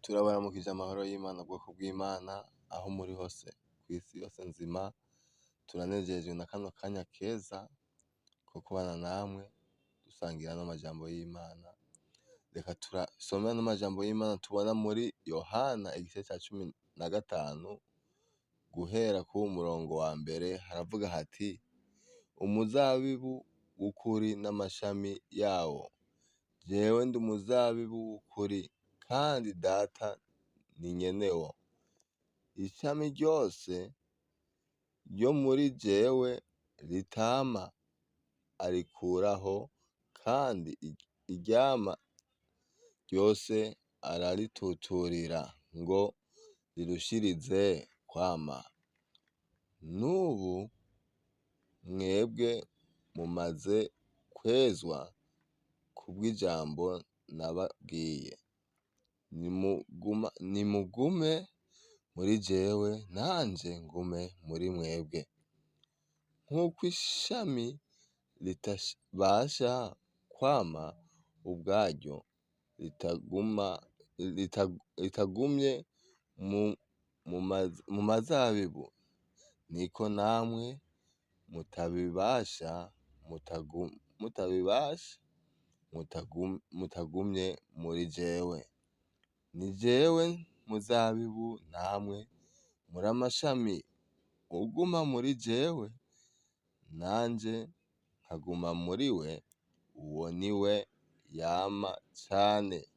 Turabaramukije amahoro y'Imana bwoko bw'Imana aho muri hose kw'isi yose nzima, turanejejwe na kano kanya keza ko kubana namwe dusangira ano majambo y'Imana. Reka turasome ano majambo y'Imana tubona muri Yohana igice ca 15 guhera ku murongo wa mbere, haravuga hati: umuzabibu w'ukuri n'amashami yawo. Jewe ndi umuzabibu w'ukuri kandi Data ni nyenewo. Ishami ryose ryo muri jewe ritama arikuraho, kandi iryama ryose ararituturira ngo rirushirize kwama. N'ubu mwebwe mumaze kwezwa kubw'ijambo nababwiye. Nimugume muri jewe nanje ngume muri mwebwe. Nk'uko ishami ritabasha kwama ubwaryo ritagumye mu mazabibu, niko namwe mutabibasha mutagumye muri jewe. Ni jewe muzabibu namwe muri amashami. Uguma muri jewe nanje nkaguma muri we, uwo ni we yama cane,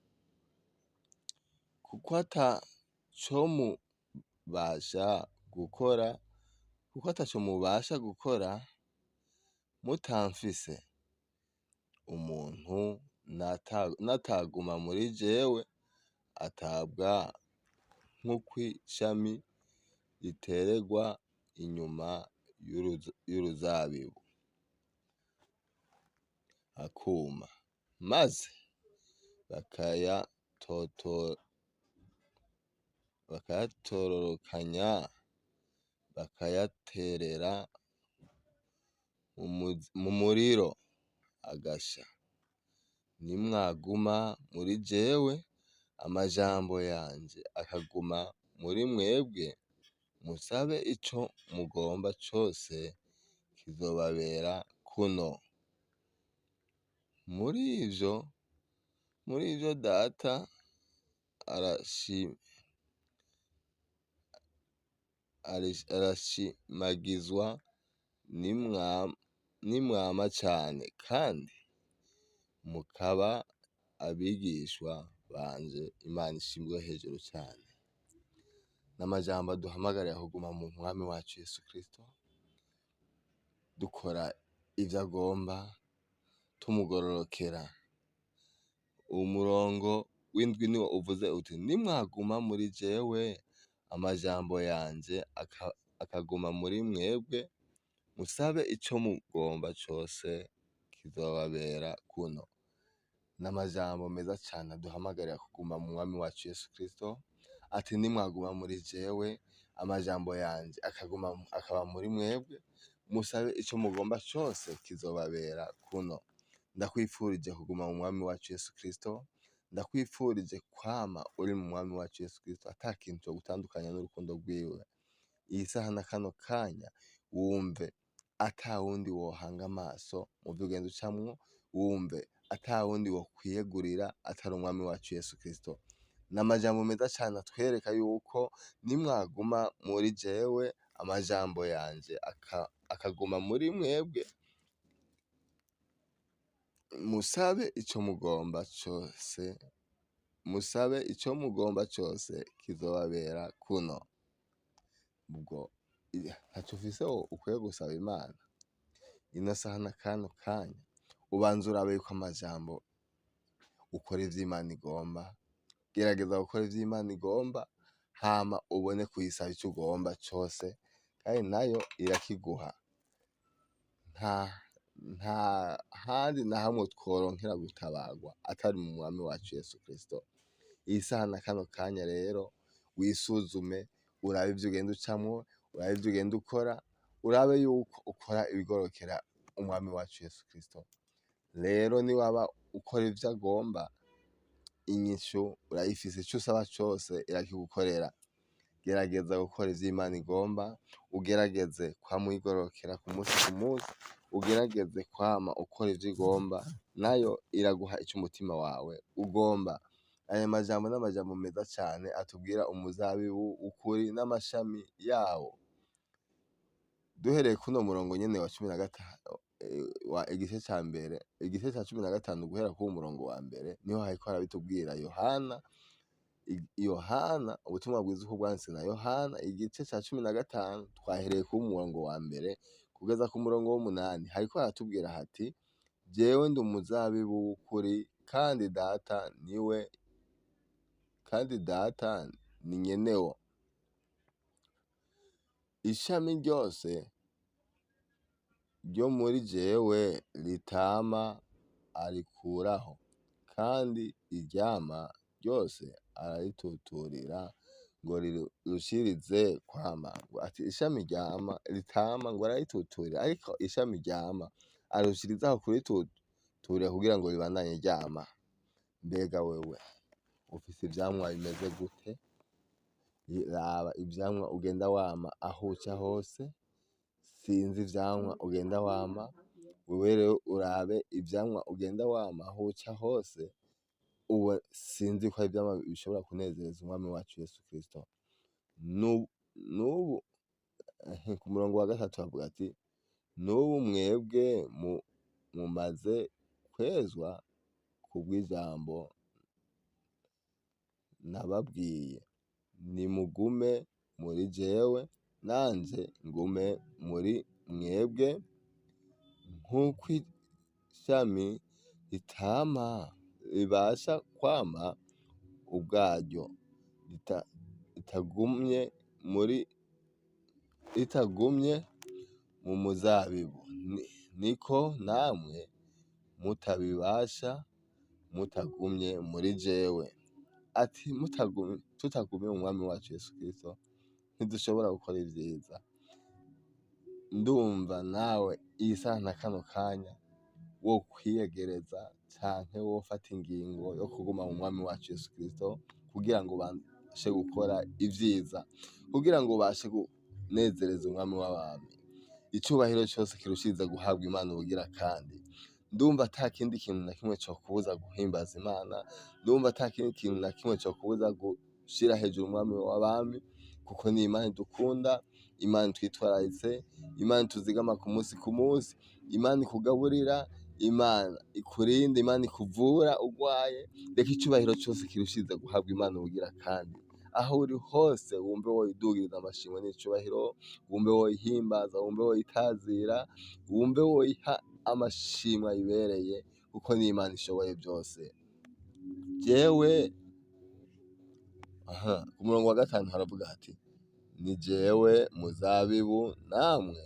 kuko ataco mubasha gukora, kuko ataco mubasha gukora mutamfise. Umuntu nataguma muri jewe atabwa nk'ukw'ishami ritererwa inyuma y'uruzabibu akuma, maze bakayatororokanya bakayaterera mu muriro agasha. Nimwaguma muri jewe, amajambo yanje akaguma muri mwebwe, musabe ico mugomba cose kizobabera kuno. Muri ivyo Data arashimagizwa nimwama cane kandi mukaba abigishwa banje. Imana ishimwe hejuru cane. N'amajambo aduhamagarira kuguma mu mwami wacu Yesu Kristo, dukora ivyo agomba, tumugororokera. Umurongo w'indwi niwo uvuze uti: nimwaguma muri jewe, amajambo yanje akaguma muri mwebwe, musabe ico mugomba cose kizobabera kuno. N'amajambo meza cane aduhamagarira kuguma mu mwami wacu Yesu Kristo, ati: nimwaguma muri jewe, amajambo yanje akaba muri mwebwe, musabe ico mugomba cose kizobabera kuno. Ndakwifurije kuguma mu mwami wacu Yesu Kristo, ndakwifurije kwama uri mu mwami wacu Yesu Kristo, ata kintu cogutandukanya n'urukundo rwiwe. Iyi saha na kano kanya wumve ata wundi wohanga amaso mu vyo ugenda ucamwo, wumve ata wundi wokwiyegurira atari umwami wacu Yesu Kristo. N'amajambo meza cane atwereka yuko nimwaguma muri jewe, amajambo yanje akaguma muri mwebwe, musabe ico mugomba cose, musabe ico mugomba cose kizobabera kuno. Ubwo ntaco ufise ukwiye gusaba Imana ino saha na kano kanya, ubanze urabe yuko amajambo ukora ivyo Imana igomba. Gerageza gukora ivyo Imana igomba, hama ubone kuyisaba ico ugomba cose, kandi nayo irakiguha. Nta handi na hamwe tworonkera gutabarwa atari mu mwami wacu Yesu Kristo. Iyi saha na kano kanya rero wisuzume, urabe ivyo ugenda ucamwo, urabe ivyo ugenda ukora, urabe yuko ukora ibigororokera umwami wacu Yesu Kristo. Rero niwaba ukora ivyo agomba, Inyishu urayifise, ico usaba cose irakigukorera. Gerageza gukora ivyo Imana igomba, ugerageze kwama uyigororokera ku munsi ku munsi, ugerageze kwama ukora ivyo igomba, nayo iraguha ico umutima wawe ugomba. Aya majambo n'amajambo meza cane atubwira umuzabibu w'ukuri n'amashami yawo. Duhereye kuno murongo nyene wa 15, wa igice ca mbere, igice ca 15 guhera k'uwo murongo wa mbere, niho hariko harabitubwira Yohana. Yohana, ubutumwa bwiza uko bwanditswe na Yohana, igice ca 15, twahereye ku murongo wa mbere kugeza ku murongo w'umunani. Hariko haratubwira hati: jewe ndi umuzabibu w'ukuri, kandi data niwe, kandi data ni nyenewo. Ishami ryose ryo muri jewe ritama arikuraho, kandi iryama ryose ararituturira ngo rirushirize kwama. Ati ishami ryama ritama ngo ararituturira, ariko ishami ryama arushirizaho kurituturira kugira ngo ribandanye ryama. Mbega wewe ufise ivyamwa bimeze gute? Raba ivyamwa ugenda wama aho uca hose. Sinzi ivyamwa ugenda wama, wewe rero urabe ivyamwa ugenda wama aho uca hose. Ubu sinzi ko ari ivyamwa bishobora kunezereza umwami wacu Yesu Kristo. N'ubu ku murongo wa gatatu havuga ati: n'ubu mwebwe mumaze kwezwa kubw'ijambo nababwiye, nimugume muri jewe, nanje ngume muri mwebwe. Nk'uko ishami ritama ribasha kwama ubwaryo ritagumye muri, ritagumye mu muzabibu, niko namwe mutabibasha mutagumye muri jewe. Ati tutagumye mu mwami wacu Yesu Kristo ntidushobora gukora ivyiza. Ndumva nawe iyi saha na kano kanya wo kwiyegereza canke wofata ingingo yo kuguma mu mwami wacu Yesu Kristo, kugira ngo ubashe gukora ivyiza, kugira ngo ubashe kunezereza umwami w'abami. Icubahiro cose kirushiriza guhabwa Imana ubugira kandi. Ndumva ata kindi kintu na kimwe cokubuza guhimbaza Imana, ndumva ata kindi kintu na kimwe cokubuza gushira hejuru umwami w'abami, kuko ni Imana idukunda, Imana itwitwararitse, Imana ituzigama ku munsi ku munsi, Imana ikugaburira, Imana ikurinda, Imana ikuvura urwaye. Reka icubahiro cose kirushiriza guhabwa Imana ubugira kandi. Aho uri hose wumve woyidugiriza amashimwe n'icubahiro, wumve woyihimbaza, wumve woyitazira, wumve woyiha amashimwe ayibereye, kuko ni Imana ishoboye byose. Jewe aha ku murongo wa gatanu haravuga hati: ni jewe muzabibu, namwe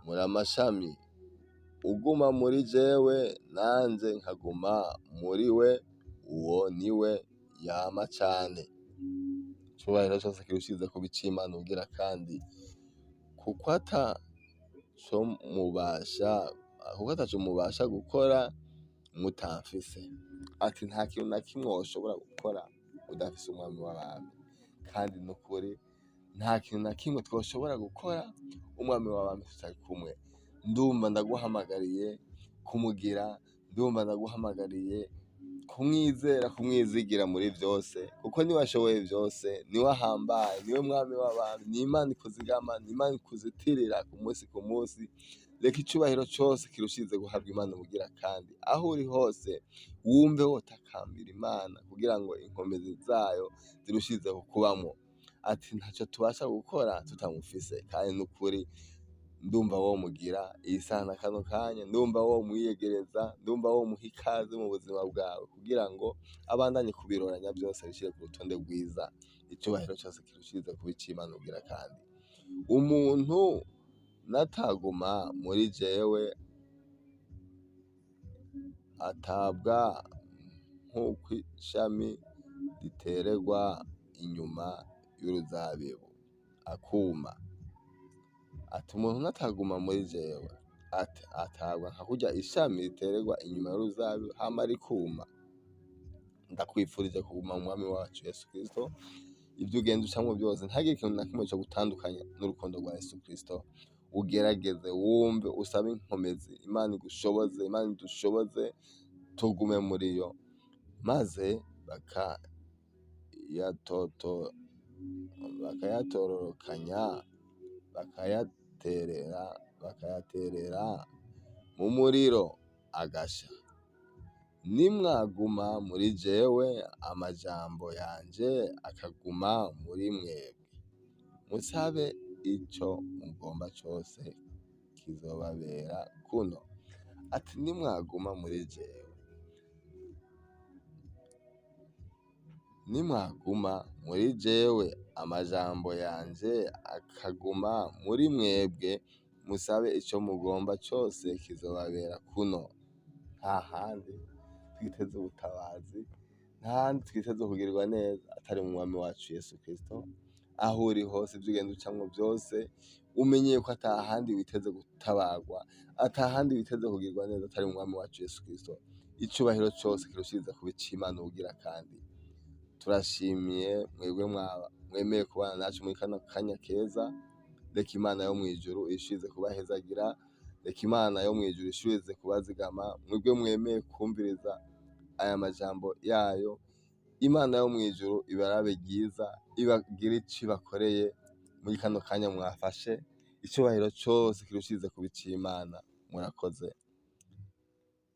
muri amashami. Uguma muri jewe nanje nkaguma muri we, uwo niwe yama cane. Icubahiro cose kirushiriza kuba ic'Imana ubugira kandi, kuko ataco mubasha, kuko ataco mubasha gukora mutamfise. Ati nta kintu na kimwe woshobora gukora udafise umwami w'abami. Kandi nukuri nta kintu na kimwe twoshobora gukora umwami w'abami tutari kumwe. Ndumva ndaguhamagariye kumugira, ndumva ndaguhamagariye kumwizera, kumwizigira muri vyose, kuko niwe ashoboye vyose, niwe ahambaye, niwe mwami w'abami, ni Imana ikuzigama, ni Imana ikuzitirira ku munsi ku munsi. Reka icubahiro cose kirushirize guhabwa Imana ubugira kandi. Aho uri hose wumve wotakambira Imana kugira ngo inkomezi zayo zirushirize kukubamwo. Ati ntaco tubasha gukora tutamufise, kandi nukuri ndumva womugira iyi saha na kano kanya, ndumva womwiyegereza, ndumva womuha ikaze mu buzima bwawe, kugira ngo abandanye kubiroranya byose abishire ku rutonde rwiza. Icubahiro cose kirushirize kuba ic'Imana ubugira kandi. Umuntu nataguma muri jewe atabwa nk'uko ishami ritererwa inyuma y'uruzabibu akuma. Ati umuntu nataguma muri jewe atabwa nka kurya ishami ritererwa inyuma y'uruzabibu hama rikuma. Ndakwifurije kuguma mu mwami wacu Yesu Kristo. Ibyo ugenda ucamwo byose, ntihagire ikintu na kimwe cyo gutandukanya n'urukundo rwa Yesu Kristo. Ugerageze wumve, usabe inkomezi, Imana igushoboze, Imana idushoboze tugume muri yo. Maze bakayatororokanya, bakayaterera mu muriro agasha. Nimwaguma muri jewe, amajambo yanje akaguma muri mwebwe, musabe ico mugomba cose kizobabera kuno. Ati nimwaguma muri jewe, nimwaguma muri jewe, amajambo yanje akaguma muri mwebwe, musabe ico mugomba cose kizobabera kuno. Nta handi twiteze ubutabazi, nta handi twiteze kugirirwa neza atari mu mwami wacu Yesu Kristo. Aho uri hose, ivyo ugenda ucamwo byose, umenye ko ata handi witeze gutabarwa, ata handi witeze kugirirwa neza atari mu mwami wacu Yesu Kristo. Icubahiro cose kirushiriza kuba ic'Imana ubugira kandi. Turashimiye mwebwe mwemeye kubana nacu muri kano kanya keza. Reka Imana yo mw'ijuru ishirize kubahezagira, reka Imana yo mw'ijuru ishirize kubazigama. Mwebwe mwemeye kumviriza aya majambo yayo, Imana yo mw'ijuru ibarabe ryiza, ibagire ico ibakoreye muri kano kanya mwafashe. Icubahiro cose kirushirize kuba ic'Imana. Murakoze.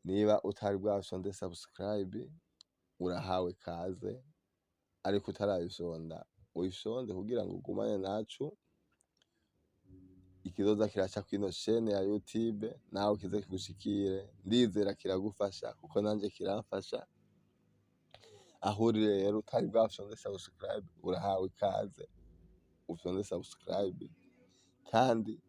Niba utari bwashonde subscribe, urahawe kaze, ariko utarayishonda uyishonde kugira ngo ugumane nacu. Ikizoza kiraca kwino chaîne ya YouTube, nawe kize kigushikire. Ndizera kiragufasha kuko nanje kiramfasha. Aho uri rero utari bwashonde subscribe, urahawe ikaze ufyonde subscribe, kandi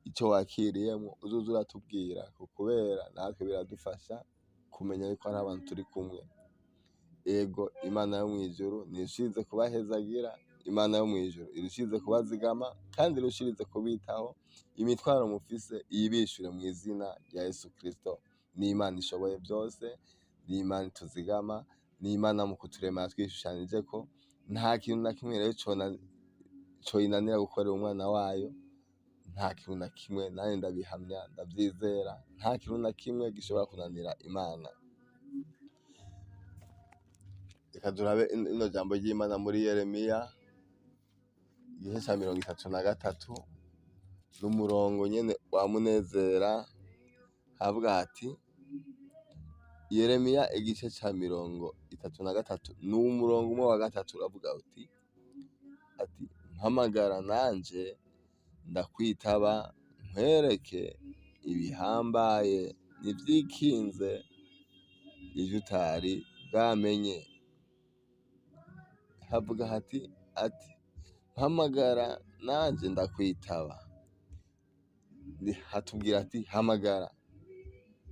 ico wakiriyemwo uzoze uratubwira, kubera natwe biradufasha kumenya yuko hari abantu turi kumwe. Ego, Imana yo mw'ijuru nishirize kubahezagira, Imana yo mw'ijuru irushirize kubazigama, kandi irushirize kubitaho. Imitwaro mufise iyibishure mu izina rya Yesu Kristo. Ni Imana ishoboye byose, ni Imana ituzigama, ni Imana mu kuturema yatwishushanijeko. Nta kintu na kimwe rero coyinanira gukorera umwana wayo. Nta kintu na kimwe, nanjye ndabihamya, ndavyizera, nta kintu na kimwe gishobora kunanira Imana. Reka turabe ino jambo ry'Imana muri Yeremiya igice ca 33, n'umurongo nyene wa munezera. Havuga hati Yeremiya igice ca 33 n'umurongo umwe wa gatatu, uravuga uti ati mpamagara nanje ndakwitaba, nkwereke ibihambaye n'ivyikinze ivyo utari bwamenye. Havuga hati ati mpamagara nanje ndakwitaba. Hatubwira ati hamagara,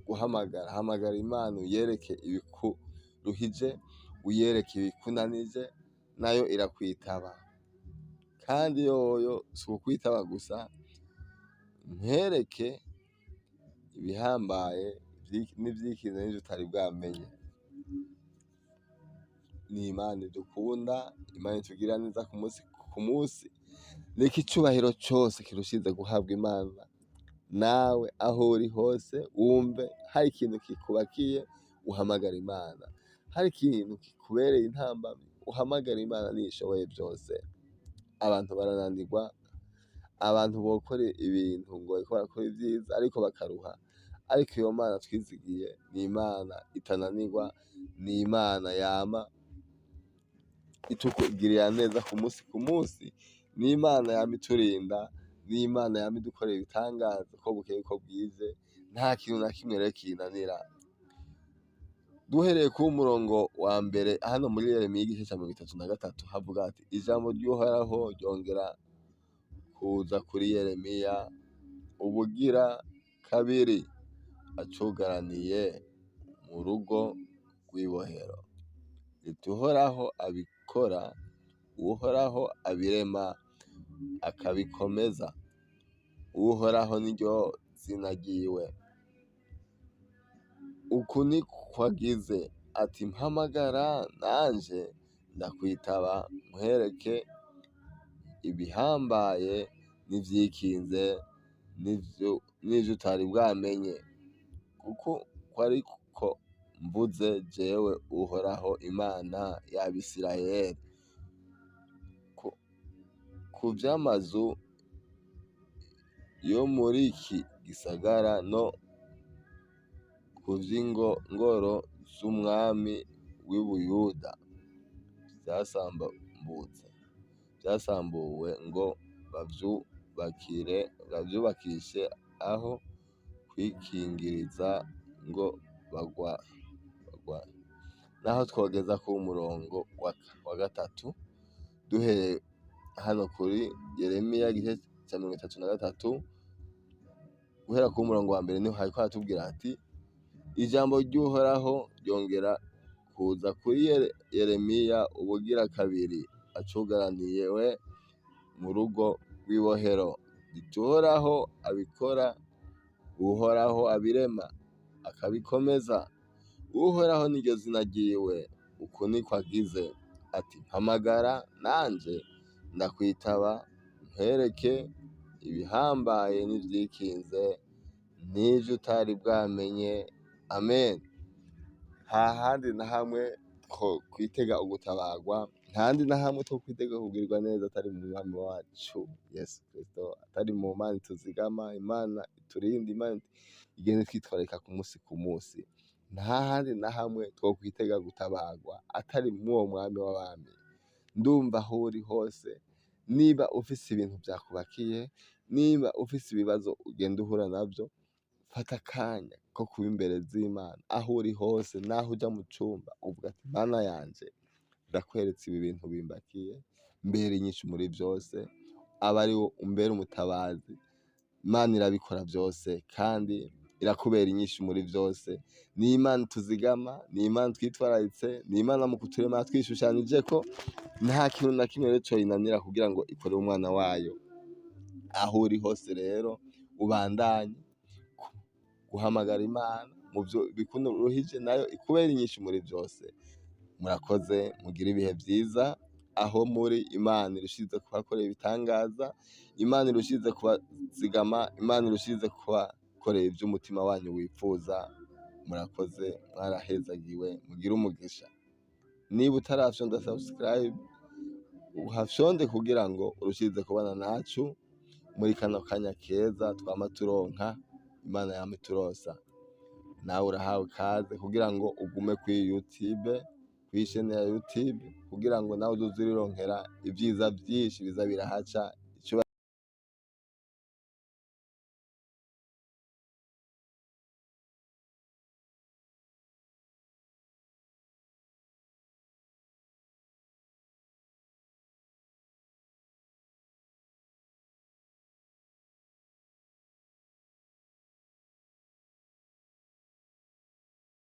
guhamagara, hamagara Imana uyereke ibikuruhije, uyereke ibikunanije, nayo irakwitaba. Kandi yoyo si ukukwitaba gusa, nkwereke ibihambaye n'ivyikinze n'ivyo utari bwamenye. Ni Imana idukunda, Imana itugirira neza ku munsi ku munsi. Reka icubahiro cose kirushirize guhabwa Imana. Nawe aho uri hose wumve hari ikintu kikubakiye, uhamagara Imana. Hari ikintu kikubereye intambamyi, uhamagara Imana, niyo ishoboye byose. Abantu barananirwa, abantu bokora ibintu ngo bariko barakora ivyiza ariko bakaruha. Ariko iyo Mana twizigiye ni Imana itananirwa, ni Imana yama itukugirira neza ku munsi ku munsi, ni Imana yama iturinda, ni Imana yama idukorera ibitangaza uko bukeye uko bwije. Nta kintu na kimwe rero kinanira. Duhereye ku murongo wa mbere hano muri Yeremiya igice ca 33, havuga ati ijambo ry'Uhoraho ryongera kuza kuri Yeremiya ubugira kabiri acugaraniye mu rugo rw'ibohero, riti Uhoraho abikora, Uhoraho abirema akabikomeza, Uhoraho niryo zina ryiwe. Uku niko agize, ati mpamagara nanje ndakwitaba nkwereke ibihambaye n'ivyikinze n'ivyo utari bwamenye, kuko ariko mvuze jewe Uhoraho Imana y'Abisirayeli. Ku vy'amazu yo muri iki gisagara no ku vy'ingoro z'umwami w'i Buyuda vyasambuwe ngo bavyubakishe aho kwikingiriza ngo bagwa. Naho twogeza ku murongo wa gatatu, duhereye hano kuri Yeremiya igice ca 33, guhera ku murongo wa mbere, niho hariko haratubwira ati ijambo ry'Uhoraho ryongera kuza kuri Yeremiya ubugira kabiri acugaraniwe mu rugo rw'ibohero. Riti Uhoraho abikora, Uhoraho abirema akabikomeza, Uhoraho niryo zina ryiwe. Uku niko agize ati mpamagara nanje ndakwitaba, nkwereke ibihambaye n'ivyikinze n'ivyo utari bwamenye. Amen. Nta handi na hamwe two kwitega ugutabarwa, nta handi na hamwe two kwitega kugirirwa neza atari mu Mwami wacu Yesu Kristo, atari mu Mana ituzigama, Imana iturinda, Imana igenda itwitwararika ku musi ku musi. Nta handi na hamwe two kwitega gutabarwa atari mw'uwo Mwami w'abami. Ndumva aho uri hose, niba ufise ibintu vyakubakiye, niba ufise ibibazo ugenda uhura navyo, fata akanya ko kuba imbere z'Imana aho uri hose, naho uja mu cumba uvuga ati Mana yanje, ndakweretse ibi bintu bimbakiye, mbera inyishu muri vyose, abe ari wo umbera umutabazi. Imana irabikora vyose kandi irakubera inyishu muri vyose. Ni Imana ituzigama, ni Imana twitwararitse, ni Imana mu kuturema yatwishushanijeko. Nta kintu na kimwe rero coyinanira kugira ngo ikorere umwana wayo. Aho uri hose rero ubandanye guhamagara Imana mu vyo bikuruhije, nayo ikubera inyishu muri vyose. Murakoze, mugire ibihe vyiza aho muri. Imana irushirize kubakorera ibitangaza, Imana irushirize kubazigama, Imana irushirize kubakorera ivyo umutima wanyu wifuza. Murakoze, mwarahezagiwe, mugire umugisha. Niba utarafyonda subscribe, uhafyonde kugira ngo urushirize kubana nacu muri kano kanya keza twama turonka, Imana yama ituronsa. Nawe urahawe ikaze kugira ngo ugume kuri YouTube, kuri chaîne ya YouTube, kugira ngo nawe uzoze urironkera ivyiza vyinshi biza birahaca.